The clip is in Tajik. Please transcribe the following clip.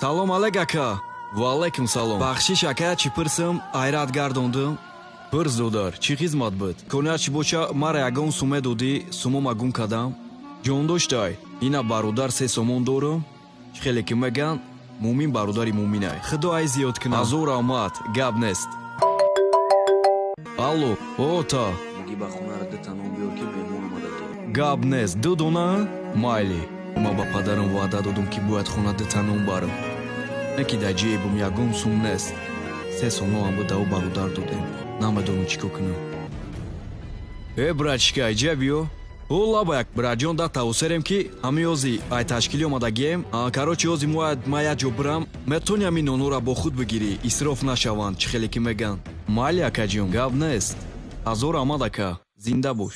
Салом алейк, ака. Ва алайкум салом. Бахшиш, ака, чӣ пурсам, айрат гардондум. Пурс, додар, чӣ хизмат буд? Коният чӣ боча, мара ягон суме додӣ, сумома гум кардам. Ҷон доштай, ина бародар, 3 сомон дорам. Чӣ хеле ки меган, мӯмин бародари мӯминай. Худо ай зиёд кунад. Ҳазор раҳмат, гап нест. Алло, ота. Меги, ба хонара дута нон биёр, ки меҳмон омадагӣ. Гап нест, ду дона? Майли. Ман ба падарам ваъда додум, ки бояд хона дута нон барам. Не ки дар ҷебум ягон сум нест. 3 сомонам буда, ӯ бародар додем. Намедонам, чӣ кор кунам. Э, братчика, иҷа биё. Ӯ лаба як братҷон, да тавсерем, ки ҳамин ози ай ташкилӣ омадагием. Короче, ози ма як ҷо бирам, метавони ҳамин нонора бо худ бигирӣ, исроф нашаванд, чӣ хеле ки меган. Майли, акаҷон, гап нест. Ҳазор раҳмат, ака, зинда бош.